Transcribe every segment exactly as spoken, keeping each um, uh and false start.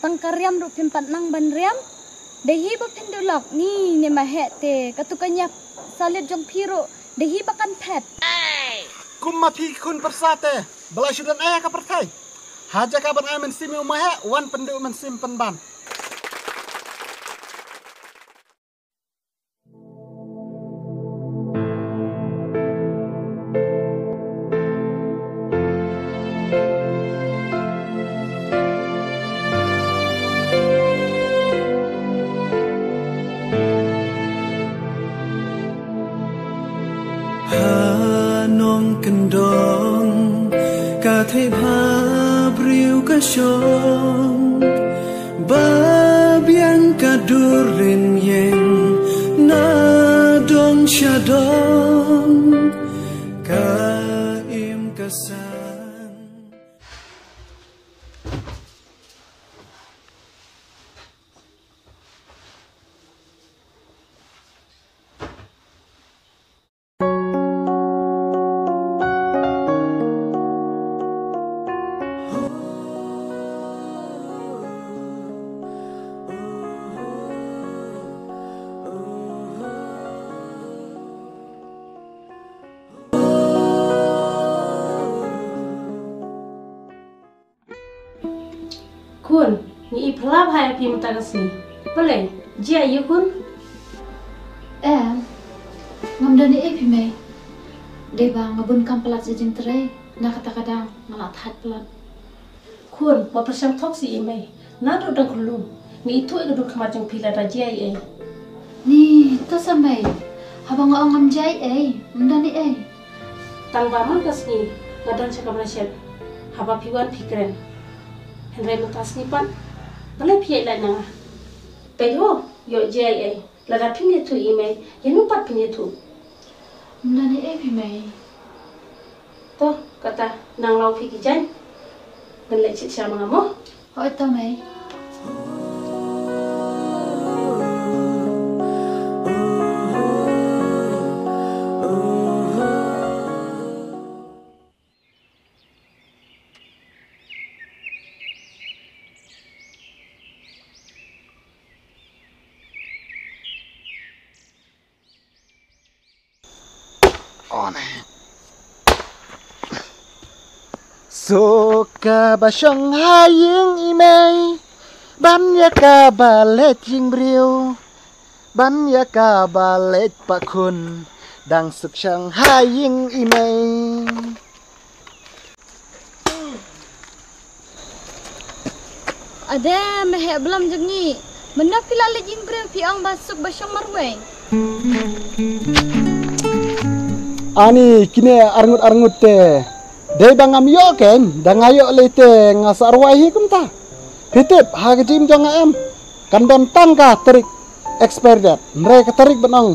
Tang ka riam ruh phim pat nang ban riam. Dei hi ba phin duh lok ni ne ma heh te, katu ka ñiap salit jong phi ruh dei hi ba kan phet. Kum ma phi khun pyrsa te, ba la shu don eh ka pyrthei. Ha jaka ban ai mynsiem ïa u ma heh, wan pynduh mynsiem pynban. Ha nong kyndong ka thei bha briew ka shong, ba biang ka dur rin ïeng na dong sha dong, ka im ka san. Khun, ngi i phylla bha ïa phi mynta ka sngi. Balei, jia ïa khun? Em, ngam don ei ei phi mei. Dei ba nga bun kam palat sa jingtrei, na kata ka daw nga la thait palat. Khun, wat pyrshang thok seh i mei. Naduh dang khyllung, ngi ithuh ïa ka dur khmat jong phi lada jia ei ei. Ni, to sa mei. Haba nga ong ngam jia ei ei, ym don ei ei. Tang ba man ka sngi nga don sha ka Malaysia. Haba phi wan phi kren. Hynrei mynta sngi pat, balei phi ïaid lait na nga? Peit ho, ïoh jia ei ei. Lada phim ïathuh i mei, ïano pat phin ïathuh? Ym don ei ei phi mei. To, kata, nang law phi ki jaiñ. Ngan leit sha ma nga mo. Hooid to mei. Suk kaba shong ha ïing i mei, ban ïa kaba leit ïing briew, ban ïa kaba leit pakhun, dang suk shong ha ïing i mei. Ade, meheh blam jong ngi. Mynno phi la leit ïing briew phi ong ba suk ba shong marwei. Ani kine arngut arngut te. Dei ba ngam ïoh kein, da nga ïoh lei te nga sa rwai hi kumta. Phi tip ha ka jingim jong nga em, kan don tang ka tarik expire date. Hynrei ka tarik ban ong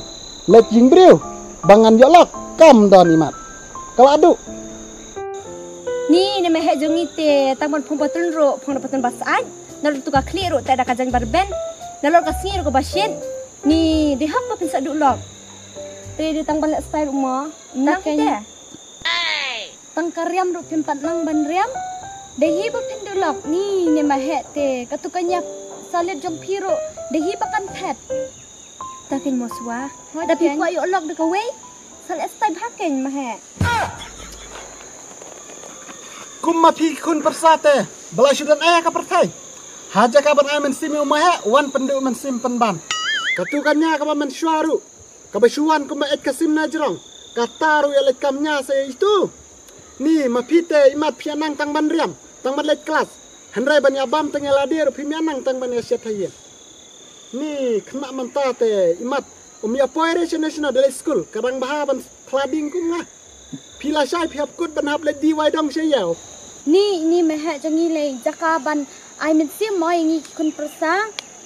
leit ïing briew ba ngan ïoh lok kam don imat. Ka la duh. Ni ne meheh jong ngi te tang ban phong patun ruh, phong da patun ba sait. Nalor tu ka khlieh ruh te da ka jaiñ ba rben. Nalor ka sngi ruh kaba shit. Ni dei hok ba phin sa duh lok. Te dei tang ban leh style ruh mo. Nang te. Tang ka riam ruh phim pat nang ban riam. Dei hi ba phin duh lok ni ne meheh te, katu ka ñiap salit jong phi ruh dei hi ba kan phet. Ta kein mo swa. Da phi kwah ïoh lok da kawei, sa leh style bha kein meheh. Kum ma phi khun pyrsa te, ba la shu don eh ka pyrthei. Ha jaka ban ai mynsiem ïa u meheh, wan pynduh mynsiem pynban. Katu ka ñia kaba mynshuwa ruh, kaba shu wan kumba eit ka sim na jrong, kata ruh ïa leit kam ñia sa ïa itu. Ni ma phi te imat phi ïa nang tang ban riam, tang ban leit klas. Hynrei ban ïa bam tang ïa lade ruh phim ïa nang tang ban ïa shet ha ïing. Ni khynnah mynta te imat um ïa poi re shano shano da leit skul, ka dang bha ban khla ding kum nga. Phi lashai phi hap kut ban hap leit D Y dong sha ïew. Ni, ni meheh jong ngi lei jaka ban ai mynsiem mo ïa ngi ki khun pyrsa,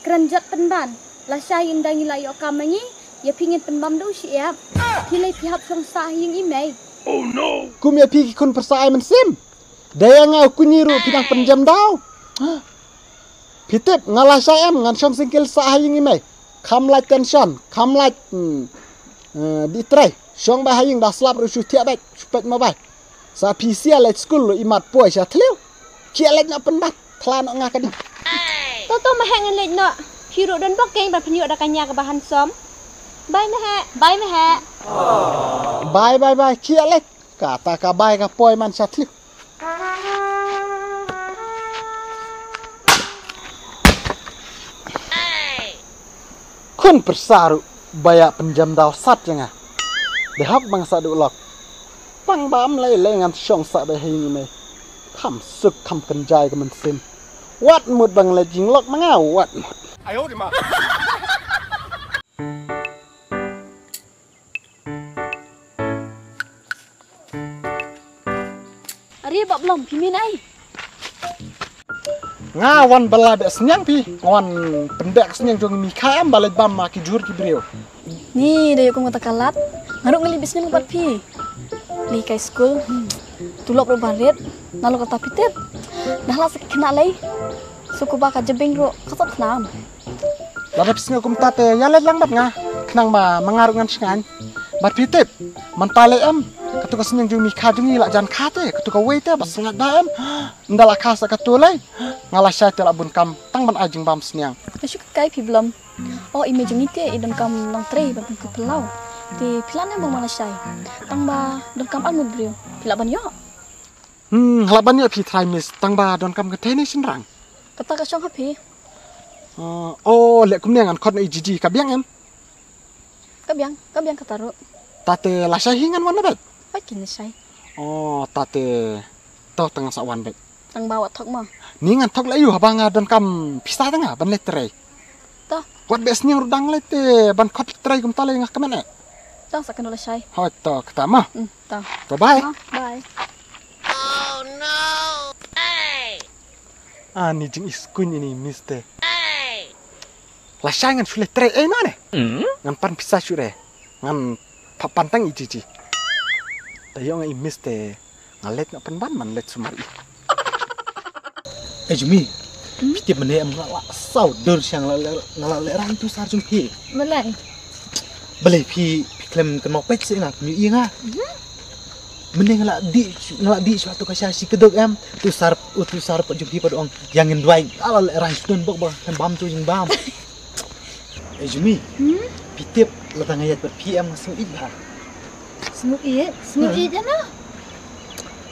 kren jot pynban. Lashai ynda ngi la ïoh kam ma ngi, ïa phi ngin pynbam da u shyiap. Phi lei phi hap shong sah ha ïing i mei. Kum ïa phi ki khun pyrsa ai mynsiem. Da ïa nga u kñi ruh phi dang pynjem daw. Phi tip nga lashai em ngan shong singkil sah ha ïing i mei. Kham lait tension, kham lait, hmm, eh, di trei. Shong beit ha ïing da slap ruh shu thiah beit, shu peit mobile. Sa phi sia leit skul ruh imat poi sha thliew. Sia leit noh pynbat, khla noh nga ka ding. To to, ma heh, ngan leit noh. Phi ruh don bok keiñ ban pynïoh da ka nia kaba handsome. Bye ma heh. Bye ma heh. Bye bye bye, khie leit. Kata ka bye ka poi man sha thliew. Khun pyrsa ruh ba ïa pynjem daw sat jong nga. Dei hok ba nga sa duh lok. Tang ba ym lei lei ngan shong sa dei hei ni mei. Kham suk kham kynjai ka mynsiem. Wat mut ba nga leit jinglok ma nga, wat mut. Are Bah Blom, phi mih na ei? Nga wan ba la beh sniang phi, nga wan pynbeh sniang jong i Mikha em ba leit bam ma ki jhur ki briew. Ni da ïoh kum kata ka lad, nga ruh nga leit beh sniang bad phi. Leit kai skul, hmm, tulop ruh ba rit, nalor kata phi tip. Dah la sa ki khynnah lei. Suk uba ka jabing ruh ka sot khnang. Lada phi sngew kumta te ïa leit lang bad nga. Khnang ba ma nga ruh ngan sngewsih. Bad phi tip, mynta lei em, katu ka sniang jong i Mikha jong ngi la jan kha te, katu kawei te ba sngat da em. Ynda la kha sa katu lei, nga lashai te la bun kam tang ban ai jingbam sniang. Ka shu kai phi Blom. O i mei jong ngi te i donkam nongtrei ban pynkup pynlaw. Te phi lah ne em ba ma lashai. Tang ba donkam arngut briew. Phi lah ban ïoh. Hmm, lah ban ïoh phi trai miss, tang ba donkam kynthei ne shynrang. Kata ka shong ha phi. Oh, oh, leh kumne ngan khot na i Jiji, ka biang em? Ka biang, ka biang kata ruh. Tate lashai hi ngan wan na bad? Hooid kin lashai. Oh, tate to tang sa wan bad. Tang ba wat thok mo. Ni ngan thok la ïu haba nga donkam pisa tang ban leit trei. To. Wat beh sniang ruh dang leit te ban khot trei kumta lei nga kmen eh. Tang sa kano lashai. Hooid to kata mo. Hmm, to. Bye bye. Mo, bye. Ani jing i skuin ini mister. Lashai ngan shu leit trei ei no ne. Ngan pan pisa shu re. Ngan pan tang i Jiji. Ta ïoh nga i mister. Nga leit nga pynban man leit sumar i. Eh Jumi. Phi tip mynne em nga la saw dur sha nga la leh rang tu sar jong phi. Balei? Balei phi phi khlem kynmaw peit se nga pynmih ïa nga. Mynne nga la dih nga la dih shuwa tu ka sha shi kduk em. Tu sar u tu sar pat jong phi pat ong ïa ngin duwai nga la leh rang shu don bok ba khlem bam tu jingbam. Eh Jumi. Phi tip lada nga ïaid bad phi em nga sngew ïeit bha. Sngew ïeit, sngew ïeit ïa no?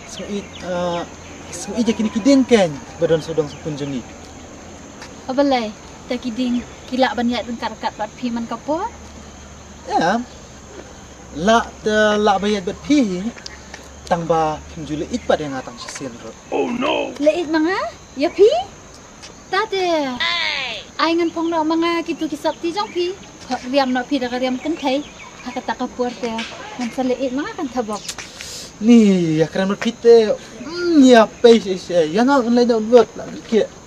Sngew ïeit, ah, sngew ïeit ïa kine ki dieng keiñ ba don sawdong sawkun jong ngi. Balei, te ki dieng ki lah ban ïaid ryngkat ryngkat bad phi man ka por? Em. Lah te lah ba ïaid bad phi. Tang ba phim ju leh ïeit pat ïa nga tang shisien ruh. Leh ïeit ma nga? Ïa phi? Tate. Ai ngan phong noh ma nga kitu ki sopti jong phi. Riam noh phi da ka riam kynthei. Ha kata ka por te ngan sa leh ïeit ma nga kan thabok. Ni ïa kren bad phi te. Ïa pei se se ïa nga ngan leh noh lut la ki.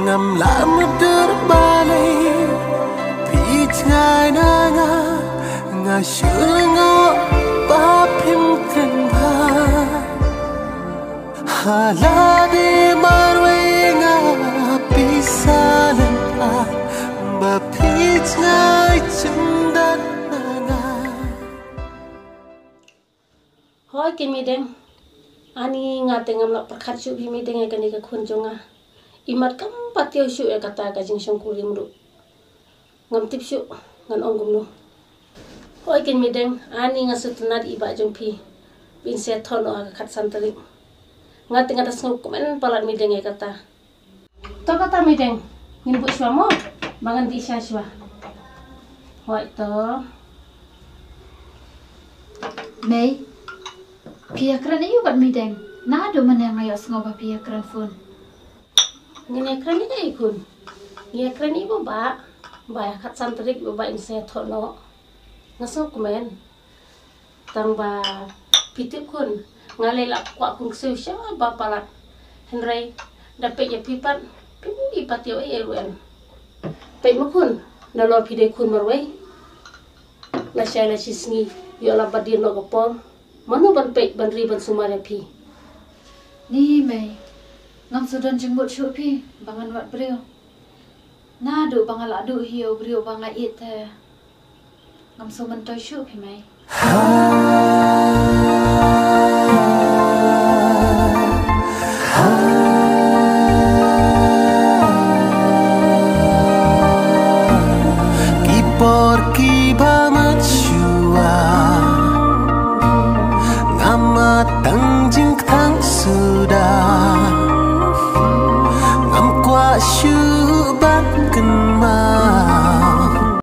Ngam lah mutdur balei phi jngai na nga, nga shu lyngngoh ba phim kren bha. Hala dei marwei nga pisa lyngkha ba phi jngai jingdat na nga. Hoi keiñ Meideng. Ani nga te ngam lah pyrkhat shuh phi Meideng ïa kane ka khun jong nga. Imat kam pat ïoh shuh ïa kata ka jingshongkurim ruh. Ngam tip shuh ngan ong kumno. Hoi keiñ Meideng, ani nga sngewtynnat i bah jong phi. Phin sa ïathoh noh ha ka khatsan tarik. Nga te nga da sngewkmen palat Meideng ïa kata. To kata Meideng, ngin buh shuwa mo, ba ngan dih sha shuwa. Hooid to. Mei, phi ïakren aïu bad Meideng? Naduh mynne nga ïohsngew ba phi ïakren phone. Ngin ïakren ïa kaei khun? Ngin ïakren ïa i Bah, ba ïa khatsan tarik i Bah in sa ïathoh noh. Nga sngewkmen. Tang ba phi tip khun, nga leh la kwah khun ksiew sha ba palat. Hynrei da peit ïa phi pat, phim pat ïoh ei ei ruh em. Peit ma khun, nalor phi dei khun marwei. La shai la shi sngi, ïoh la ba dien noh ka por. Mano ban peit ban ri ban sumar ïa phi? Ni mei, ngam shu don jingmut shuh phi ba ngan wad briew. Naduh ba nga la duh hi ïa u briew ba nga ïeit te ngam shu myntoi shuh phi mei. Ki por ki ba